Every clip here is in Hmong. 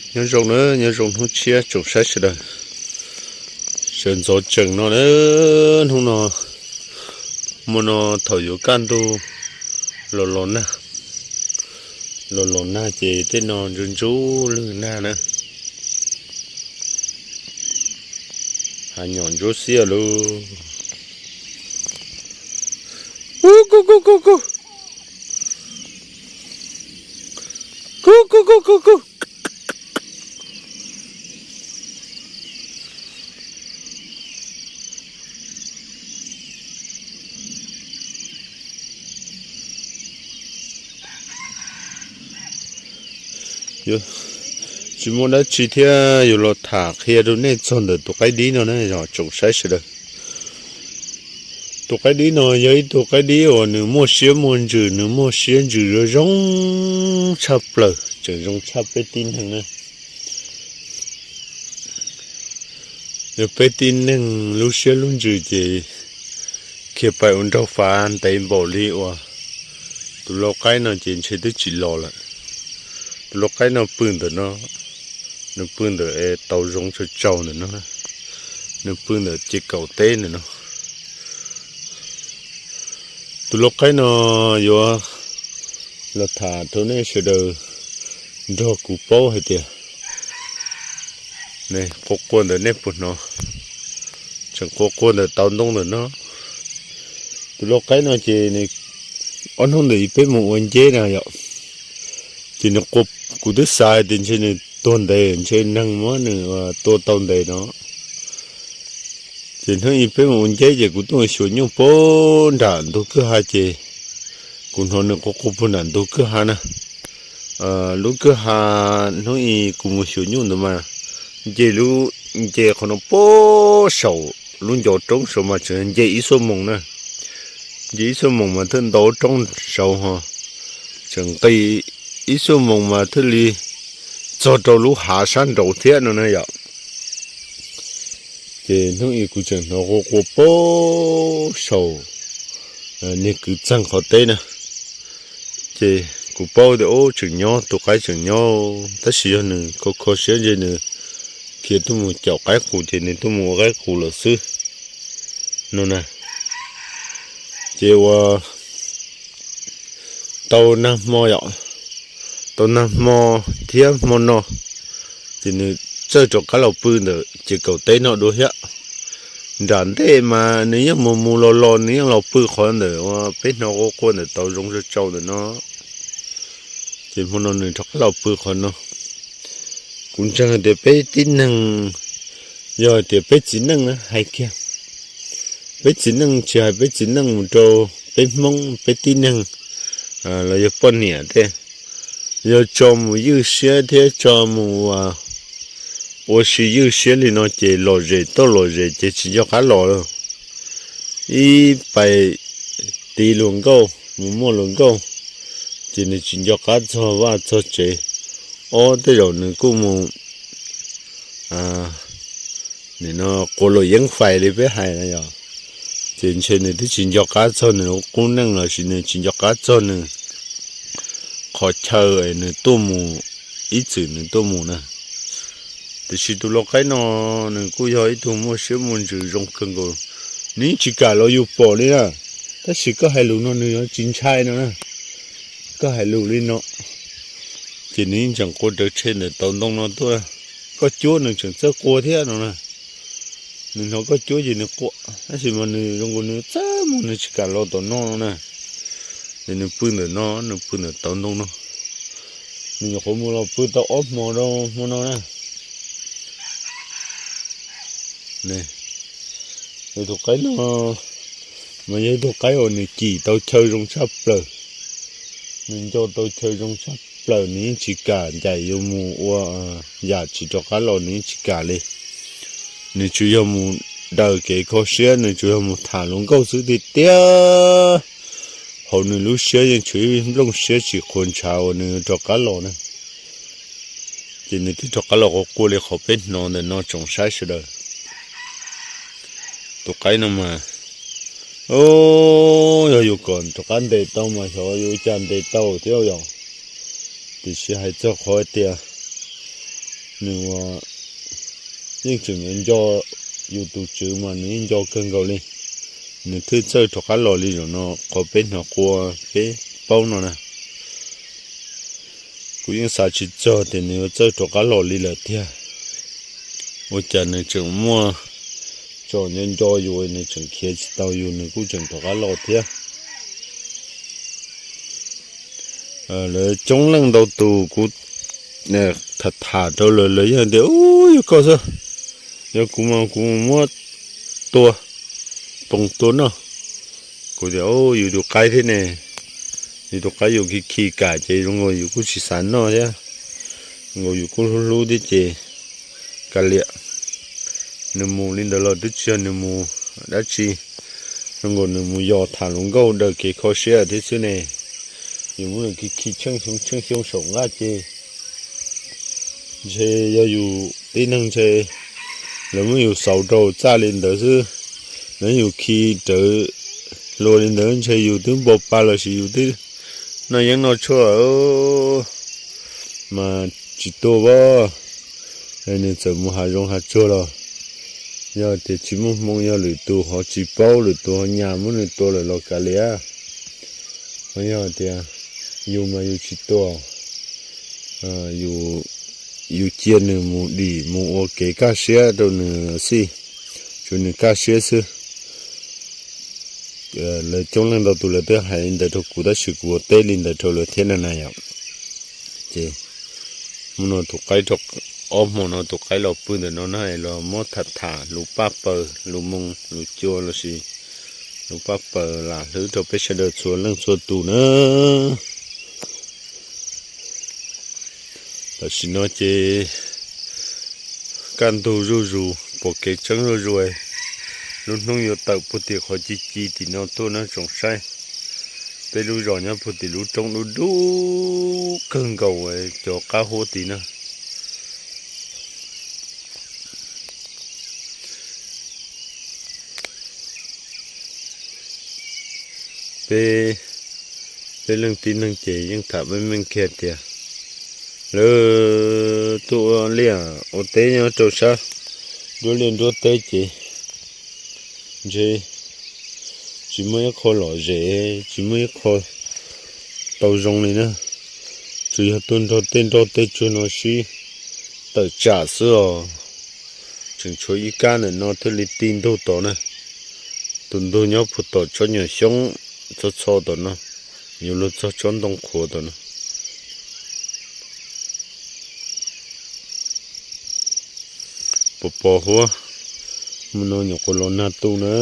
Nyob zoo na, nyob zoo hnub tshiab tsoom saib sawv daws. Sawv ntxov tsees no na, hnub no, hmo no thaum yuav kaj ntug los los nag, los los nag ces tej no ntsuj ntsuj lwg nag na. Hav nyom ntsuab xiab lauj. Kuj kuj kuj kuj kuj. Kuj kuj kuj kuj kuj. Tsis muaj dab tsi thiab, yuav los tham qhia rau nej txog ntawm tus qaib dib no na, tsoom saib sawv daws. Tus qaib dib no yog ib tug qaib dib uas nws muaj siab muaj ntsws, nws muaj siab ntsws zoo zoo tshaj plaws, tseem zoo tshaj peb tib neeg na. Yog peb tib neeg lub siab lub ntsws ces khiav pais ua nraug fav ntev npaum li uas tus lau qaib no ces ntshe twb tsis los lawm. Tus lau qaib no pw ntawm no, nws pw ntawm tau zoov tsau tsau ntawm no, nws pw ntawm ces kaum teb ntawm no. Tus lau qaib no yuav los tham rau nej sawv daws nrog kuv paub hais tias, quaj quaj ntawm nej puas hnov, tseem quaj quaj ntawm tau ntoo ntawm no. Tus lau qaib no ces nws, ob hnub ntawd peb mus ua nceb na yom, ces nws quaj, kuv twb xav hais tias ntshe nws tuag ntev, ntshe neeg muab nws tua tau ntev no. Ces hnub ib peb mus ua nceb ces kuv tuaj xyuas nyuj puag nram ntug kwj ha ces kuv hnov nws quaj quaj puag nram ntug kwj ha na. Lub kwj ha, hnub ib kuv mus xyuas nyuj ntawd mas nce lub, nce qhov no puag saum lub ncov roob saud mas tseem nce ib xuab moos na. Nce ib xuab moos mas thiaj ntau roob saud ho, tseem nqis ib xuab moos mas thiaj li txog rau lub hav sab nraud thiab no na yom. Ces hnub ib kuv tseem hnov quaj quaj puag saum niag kwv txeeg qhov teb na. Ces kuv paub tias ub tseem nyob, tus qaib tseem nyob, tab sis yog nws kho kho siab ntshe nws khiav tuaj mus caum qaib qus ces nws tuaj mus ua qaib qus lawm xwb no na. Ces ua tau nag hmo yom, tau nag hmo thiab hmo no ces nws txawj rov qab los pw ntawm ces kaum teb no dua thiab. Nram ntej mas nws yeej mus mus los los, nws yeej los pw qhov ntawm uas peb hnov quaj quaj ntawm tau zoov tsau tsau ntawm no. Ces hmo no nws rov qab los pw qhov no. Kuv ntseeg tias peb tib neeg, yog tias peb txiv neej na hais kiag, peb txiv neej tsis hais peb txiv neej mus rau peb Hmoob, peb tib neeg los yog poj niam tej, yog tso mus ywj siab thiab tso mus ua si ywj siab li no ces lom zem toj lom zem ces tsis nco qab los. Ib pais tiv luag nkauj mus muaj luag nkauj, ces nws tsis nco qab txog vaj txog tsev. Ob, tej zaum nws kuj mus nim no quas luam yeeb fais li peb hais na yom, ces ntshe nws twb tsis nco qab txog nws lub qub neej lossis nws tsis nco qab txog nws qhov chaw es nws tuaj mus, ib txwm nws tuaj mus na. Tiam sis tus lau qaib no nws kuj yog ib tug muaj siab muaj ntsws zoo kawg nkaus, nws yeej tsis kam los yus pom li na. Tab sis koj hais lus no nws yuav tsis ntshai no na. Koj hais lus li no ces nws yeej tseem quaj rawv tshe ntawm tau ntoo no tuaj. Koj cuab nws tseem txawj quaj thiab no na. Nws hnov koj cuab ces nws quaj, tab sis mas nws zoo nkaus nws txawj mus, nws tsis kam los tom no no na. Ces nws pw ntawm no, nws pw ntawm tau ntoo no. Nws nyuam qhuav mus los pw tau ob hmo rau hmo no na. Tus qaib no mas yog ib tug qaib uas nws cim tau chaw zoo tshaj plaws, nws nco tau chaw zoo tshaj plaws, nws yeej tsis kam ncaim yuav mus ua yam tsis rov qab los, nws yeej tsis kam li. Nws tsuas yog mus daws kev kho siab, nws tsuas yog mus tham luag nkauj xwb tiag tiag. Hauv nws lub siab yeej tshuav ib nplooj siab tsis qhuav ntshav uas nws rov qab los na. Ces nws twb rov qab los quaj quaj li qhov peb hnov ntawm no tsoom saib sawv daws. Tus qaib no mas, yog yus kom rov qab ntes tau mas xyov yuav ua cas ntes tau thiab yom. Tiam sis hais txog qhov tias Nws ua, yeej tseem nco yus tus tswv mas nws yeej nco kawg nkaus li. Nws thiaj txawj rov qab los li zaum no qhov peb hnov quaj peb paub no na. Kuv yeej xav tsis txog tias nws yuav txawj rov qab los li lawm tiag. Ua cas nws tseem muaj tsom nco nco yus, nws tseem khiav tsis tau yus, nws kuj tseem rov qab los thiab. Lawv coob leej ntau tus, kuv tham tham rau lawv, lawv yeej tias, Ub, yog koj xwb, yog kuv mas kuv muab tua, poos tua noj. Kuv tias, Yus tus qaib thiab ne, yus tus qaib yus khi khi kam ces zoo nkaus yus kuj tsis xav noj thiab, zoo nkaus yus kuj hlub hlub thiab ces kav liam. Nws mus li ntawd los twb tsis yog nws mus dab tsi, zoo nkaus nws mus yos tham hluas nkauj daws kev kho siab thiab xwb ne. Yus muab nws khi khi tsheej xyoo tsheej xyoo saum nqaj ces ntshe yog yus tib neeg ntshe lawv muab yus xauv rau txaj li ntawd xwb, lawv yus khi rawv hlua li ntawd ntshe yus twb npau pa los sis yus twb noj yeeb noj tshuaj mas tsis tua as. Nws txawm mus hav zoov hav tsuag los yog tias tsis muaj hmoo, yog lwm tus ho tsis paub, lwm tus ho nyas muab nws tua lawm los kav liam. Ho yog tias yus mas yus tsis tua, yus cia nws mus dim mus ua kev kaj siab rau nws xij, tsuav nws kaj siab xwb. Lawv coob leej ntau tus lawv twb hais li ntawd rau kuv tab sis kuv ua teb li ntawd rau lawv thiab na na yom. Ces mus no tus qaib, ob hmo no tus qaib los pw ntawm no na, los muab tham tham lus paj paws, lus moo lus cua los sis lus paj paws lam hlwb rau peb sawv daws txhua leej txhua tus na. Tam sim no ces kaj ntug zuj zus, pom kev tseeb zuj zus, lub hnub yuav tawm puag tim qhov ci ci tim no tuaj na tsoom saib. Peb lub zos nyob puag tim lub roob dub dub kawg nkaus cov qab huab tid na. Peb, peb leej tib neeg ces yeej tham meej meej kiag tias lawv tuaj ua liaj ua teb nyob rau sab nruab liaj nruab teb ces ntshe tsis muaj ib qho lom zem, tsis muaj ib qho tau zoo li na. Tsuas yog tuaj nrog tej nroj tej tsuag no sib tawm tsam xwb os. Tseem tshuav ib kab ntawm no thiaj li ti ntug tod na. Tus ntug nyob puag tom tsob nyuam xyoob txho txho tom no, yuav luag txog tsob ntoo qhuav tom no. Pos pos huab, mus no nyuam qhuav los nag tu na,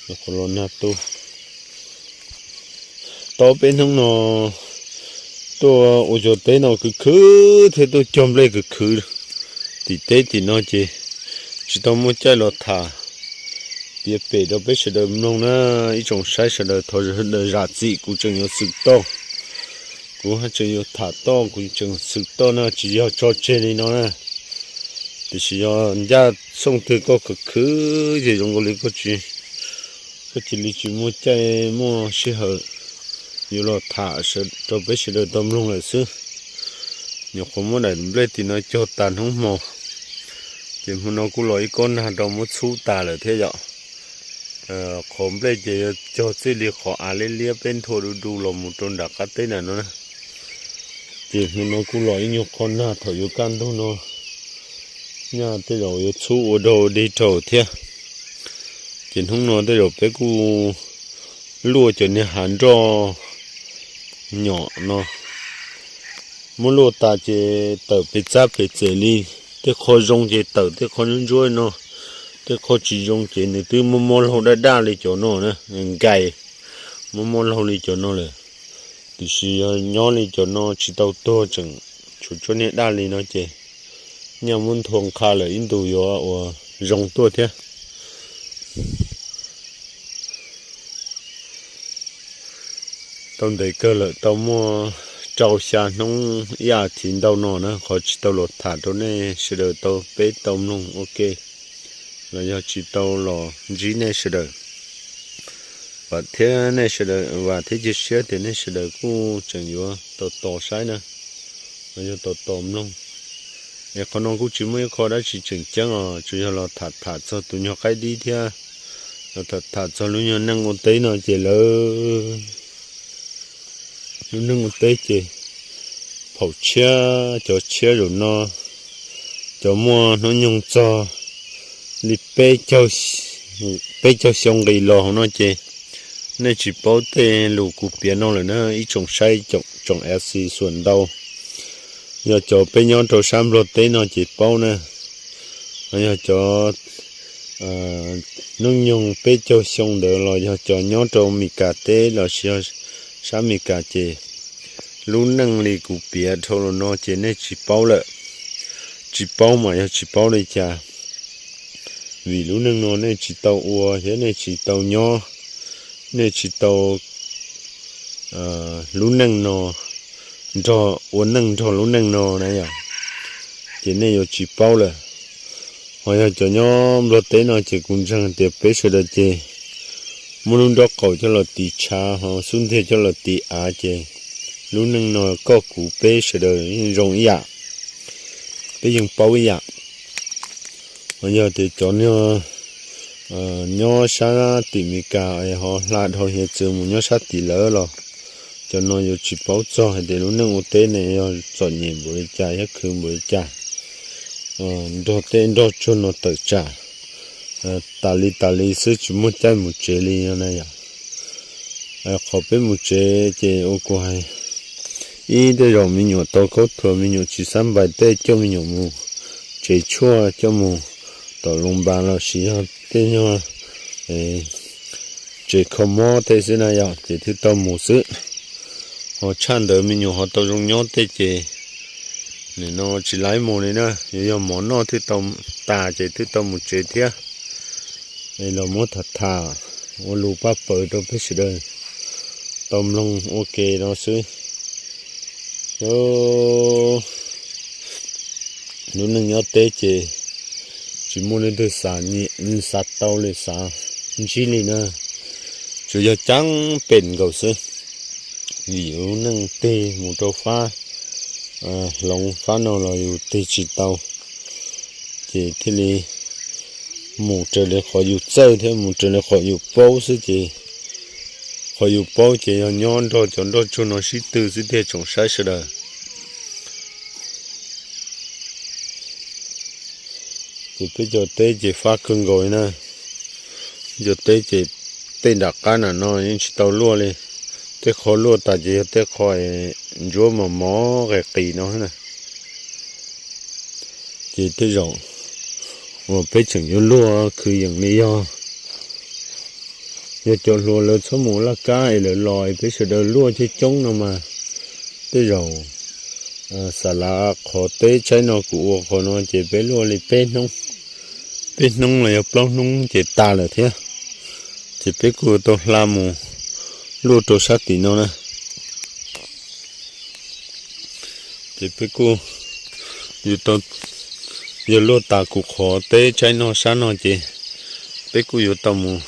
nyuam qhuav los nag tu. Tau peb hnub no tuaj ua cov teb no khwv khwv thiab tuaj cog nplej khwv khwv tim teb tim no ces tsis tau muaj caij los tham piav pem rau peb sawv daws mloog na. Ib tsoom saib sawv daws thov zam txim, kuv tseem yuav xwm toj, kuv haj tseem yuav tham toj, kuv tseem xwm toj no tsis yog tso tseg li no na. Tiam sis yog ncaj xoo twg koj khwv khwv ces zoo nkaus li koj cia li tsis muaj caij muaj sij hawm yuav los tham rau peb sawv daws tau mloog lawm xwb. Nyuam qhuav muab daim nplej tim no cog tas hnub hmo, ces hmo no kuj los ib kob nag rau muab txhub tas lawm thiab yom. Qhov nplej ces yuav cog txij li qhov av liab liab peb nthua du du los mus rau nram qab teb ntawm no na. Ces hmo no kuj los ib nyuag qho nag thaum yuav kaj ntug no, nyaj tej zaum yuav txhub ua dog ua dig rau thiab. Ces hnub no tej zaum peb kuj luaj cov niag hav nroj nyom no, muab luaj tas ces tawm pem txab pem txem li. Tej qho zoo ces tawm tej qho ntsuab ntsuab no, tej qho tsis zoo ces nws twb mob mob laug daj daj li cov no na, nkais mob mob laug li cov no lawm. Tiam sis yog nyob li cov no tsis tau tuag tseem tshuav tsob niag daj li no ces nyaj muab nthua nqha lawm ib ntus yuav ua zoo tuaj thiab. Tau ntev kawg lawm, tau muaj rau xya hnub ib as thiv ntau no na qhov tsis tau los tham rau nej sawv daws tau peb tau mloog ua ke, los yog tsis tau los ntsib nej sawv daws. Vam thiab nej sawv daws, vam thiab cia siab tias nej sawv daws kuj tseem yuav tos tos saib na, los yog tos tos mloog. Es qhov no kuj tsis muaj ib qho dab tsi tseem ceeb os, tsuas yog los tham tham txog tus nyuag qaib dib thiab los tham tham txog lub nyuag neej ua teb no ces lawv, lub neej ua teb ces phaum tshiab, cov tshiab zaum no, cov muaj hnub nyoog txog li peb caug xyoo nqis los hauv no ces nej tsis paub tej lus kuv piav no lawm na ib tsoom saib tsoom F C xuam ntau. Yog cov peb nyob rau sab Nplog teb no ces paub na. Yog cov hnub nyoog peb caug xyoo ntawd los yog cov nyob rau Amelikas teb los sis yog sab Amelikas ces lub neej li kuv piav dhau los no ces nej tsis paub lawm. Tsis paub mas yog tsis paub li cas, vim lub neej no nej tsis tau ua thiab nej tsis tau nyob, nej tsis tau lub neej no nrog ua neej nrog lub neej no na yom, ces nej yuav tsis paub lawm. Ho yog cov nyob Nplog teb no ces kuv ntseeg tias peb sawv daws ces muab lub nrob qaum coj los tiv tshav ho xub ntiag coj los tiv av ces lub neej no koj kuv peb sawv daws yeej zoo ib yam, peb yeej paub ib yam. Ho yog tias cov nyob sab tim Amelikas es ho hla dhau hiav txwv mus nyob sab tim lawv los cov no yuav tsis paub txog hais tias lub neej ua teb ne yog txom nyem npaum li cas thiab khwv npaum li cas, nrog tej nroj tsuag no tawm tsam tas li tas li xwb tsis muaj caij mus tsev li no na yom. Qhov peb mus tsev ces ua kuv hais, ib tej zaum me nyuam tau khaub thuas me nyuam tsis xab npais tej coj me nyuam mus tsev tshuaj coj mus tom loos npas los sis yog tej nyuag tsev kho mob tej xwb na yom ces thiaj tau mus xwb. Ho tshaj ntawd me nyuam ho tau zoo nyob tej ces nim no tsis laib mus li na, yuav yog mov noj thiaj tau tas ces thiaj tau mus tsev thiab. Es los muab tham tham ua lus paj paws rau peb sawv daws tau mloog ua ke no xwb. Lub neej nyob teb ces tsis muaj leej twg xav tau li xav ntsib li na, tsuas yog ceeb pem nkaus xwb. Vim yus lub neej tig mus rau fab hloov fab no los yus tig tsis tau, ces thiaj li mus raws li qhov yus txawj thiab mus raws li qhov yus paub xwb ces qhov yus paub ces yog nyob nrog cov nroj tsuag no sib tw xwb tiag tsoom saib sawv daws. Ces peb cov teb ces fab kawg nkaus li na. Peb cov teb ces tej nram qab nram no yeej tsis tau luaj li. Tej qhov luaj tas ces yog tej qhov ntsuab mos mos qis qis no na. Ces tej zaum uas peb tseem yuav luaj khwv yees li yog, yog cov hluas lawv txhob mus laj kab es lawv los es peb sawv daws luaj coob coob no mas tej zaum xa lav qhov teb tshaib no kuv ua qhov no ces peb luaj li peb hnub, peb hnub los yog plaub hnub ces tas lawm thiab. Ces peb kuj tau hla mus luaj rau sab tim no na. Ces peb kuj yuav tau, yog luaj tas kuv qhov teb tshaib no sab no ces peb kuj yuav tau mus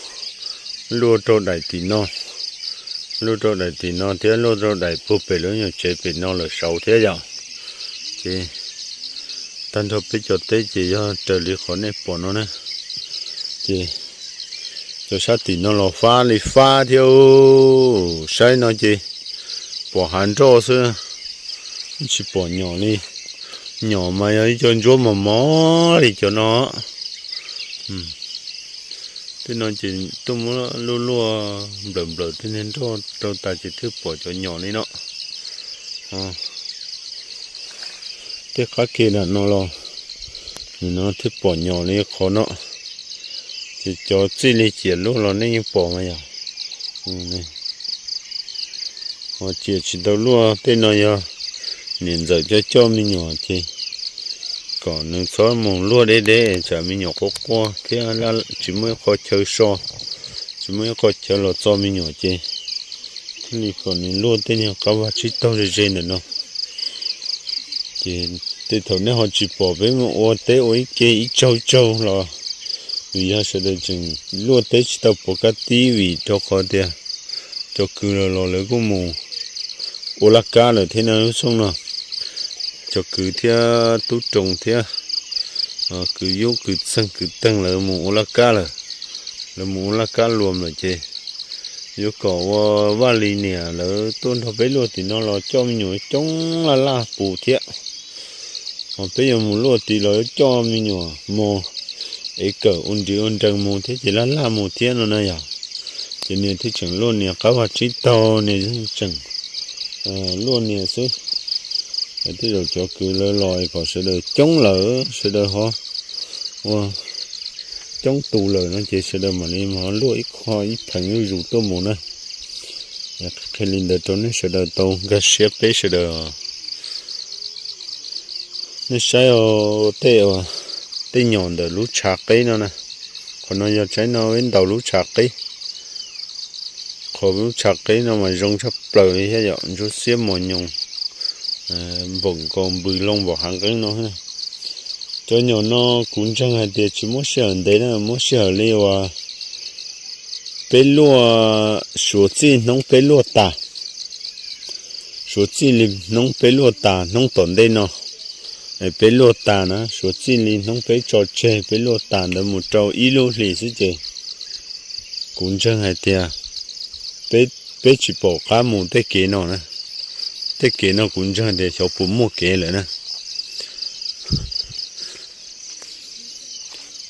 luaj rau daim tim no, luaj rau daim tim no thiab luaj rau daim puag pem lub nyuag tsev pem no lawm saud thiab yom. Ces tag nrho peb cov teb ces yog raws li qhov nej pom no na. Ces cov sab tim no los fab li fab thiab, saib no ces pom hav nroj xwb, tsis pom nyom li. Nyom mas yog ib co ntsuab mos mos li cov no. Tej no ces tuaj muab luaj luaj nplawm nplawm tej niag nroj rau tas ces thiaj pom cov nyom li no. Tej qab ke nram no los, nim no thiaj pom nyom li qhov no. Ces cov txij li ciam luaj los nej yeej pom mas yom. Ho ciam tsis tau luaj tej no yog niam ntxawm coj coj me nyuam ces kom nws txhob mus luaj deb deb tsam me nyuam quaj quaj thiab tsis muaj ib qho chaw so, tsis muaj ib qho chaw los txo me nyuam ces thiaj li kom nws luaj tej niag qab vaj tsib taug ze ze ntawm no. Ces tej thaum nej ho tsis pom peb mus ua teb ua ib ke ib tsaug tsaug los vim yog sawv daws tseem luaj teb tsis tau pom kab tib vim rau qhov tias cov kws los los lawv kuj mus ua laj kab lawm thiab no lub xyoo no. cov kwv thiab tub roos thiab kwv Yub kwv Txeeg kwv Teeg lawv mus ua laj kab lawm. Lawv mus ua laj kab luam lawm ces yuav kom ua Vaj Lis niam lawv tuaj nrog peb luaj tim no los coj me nyuam coob laj laj pus thiab. Ho peb yuav mus luaj tim los yuav coj me nyuam mus ev kawm ua nris ua nrees mus thiab ces laj laj mus thiab no na yog. Ces nias thiaj tseem luaj nias qab vag tsib taug nias tseem luaj nias xwb. Tej zaum cov kwv lawv los kom sawv daws coob lawm sawv daws ho ua coob tus lawm no ces sawv daws mam li ho luaj ib qho ib pheev zuj zus tuaj mus na. Qhia li ntawd rau nej sawv daws tau nkag siab peb sawv daws. Nej saib tej, tej nyom ntawm lub tshav qeb no na. Qhov no yog tsaib no ib ntaus lub tshav qeb. Qhov lub tshav qeb no mas zoo tshaj plaws li thiab yom, ntsuab xiab mos nyoos npaum nkaus npws loo npaum hav nqeeb no. Cov nyom no kuv ntseeg hais tias tsis muab sij hawm ntev na, muab sij hawm li uas peb luaj suav txij hnub peb luaj tas, suav txij li hnub peb luaj tas hnub tom ntej no, peb luaj tas na, suav txij li hnub peb tso tseg peb luaj tas ntawd mus rau ib lub hlis xwb ces kuv ntseeg hais tias peb tsis pom qab mus tej kev no na. Tej kev no kuv ntseeg tias xyov puas muaj kev lawm na.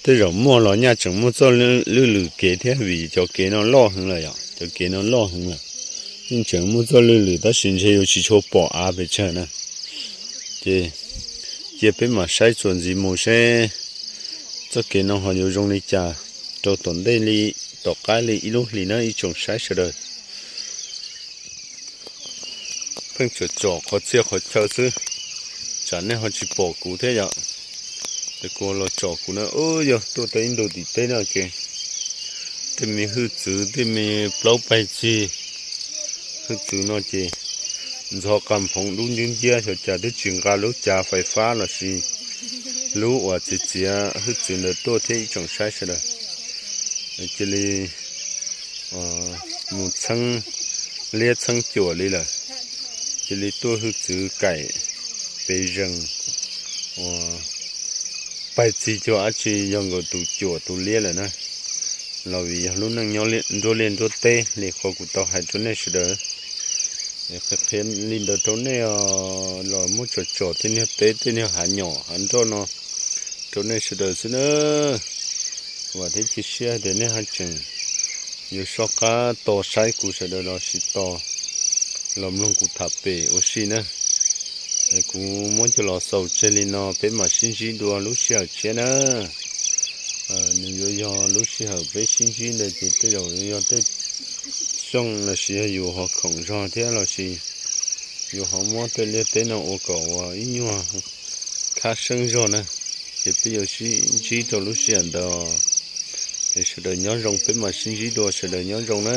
Tej zaum muaj los nyaj tseem muaj txoj lwj lwm kev thiab vim cov kev no loj heev lawm yom, cov kev no loj heev lawm. Yeej tseem muaj txoj lwj lwm tab sis ntshe yuav tsis tshua pom av pes tsawg na. Ces cia peb mam saib txuas ntxiv mus seb txoj kev no ho yuav zoo li cas rau tom ntej li, tom qab li ib lub hlis na ib tsoom saib sawv daws. Pheej tsom tsom qhov txhia qhov chaw xwb, tsam nej ho tsis pom kuv thiab yom. Ces kuv los tsom kuv na, yog tuaj tau ib ntu tim teb no ces tej me hwj txwv tej me plaub pais txig, hwj txwv no ces ntxhov qas phoov dub nciab nciab, xyov cas twb tsis nqa lub cav fais fab lossis lub uas txiav txiav hwj txwv ntawd tuaj thiab ib tsoom saib sawv daws. Cia li mus txheeb liab txheeb cuam li lawm, cia li tuaj hwj txwv kaim pes zees uas pais txig cuag dab tsi yog nkaus tus cuam tus liab lawm na. Los vim yog lub neej nyob nruab liaj nruab teb li qhov kuv tau hais rau nej sawv daws. Qhia li ntawd rau nej os, los muab tsom tsom tej niag teb tej niag hav nyom hav nroj no rau nej sawv daws xwb na. Vam thiab cia siab tias nej haj tseem yuav soj qab tos saib kuv sawv daws lossis tos los mloog kuv tham pem ua si na. Es kuv muab coj los xaus tseg li no, peb mam sib ntsib dua lub sij hawm tshiab na. Nws yuav yog lub sij hawm peb sib ntsib ntawd ces tej zaum yuav yog tej xyoo lossis yog yus ho khoom zog thiab lossis yus ho muab tej liaj teb no ua kom ua ib nyuag khab seeb zog na. Ces peb yuav sib ntsib rau lub sij hawm ntawd. Es sawv daws nyob zoo, peb mam sib ntsib dua, sawv daws nyob zoo na.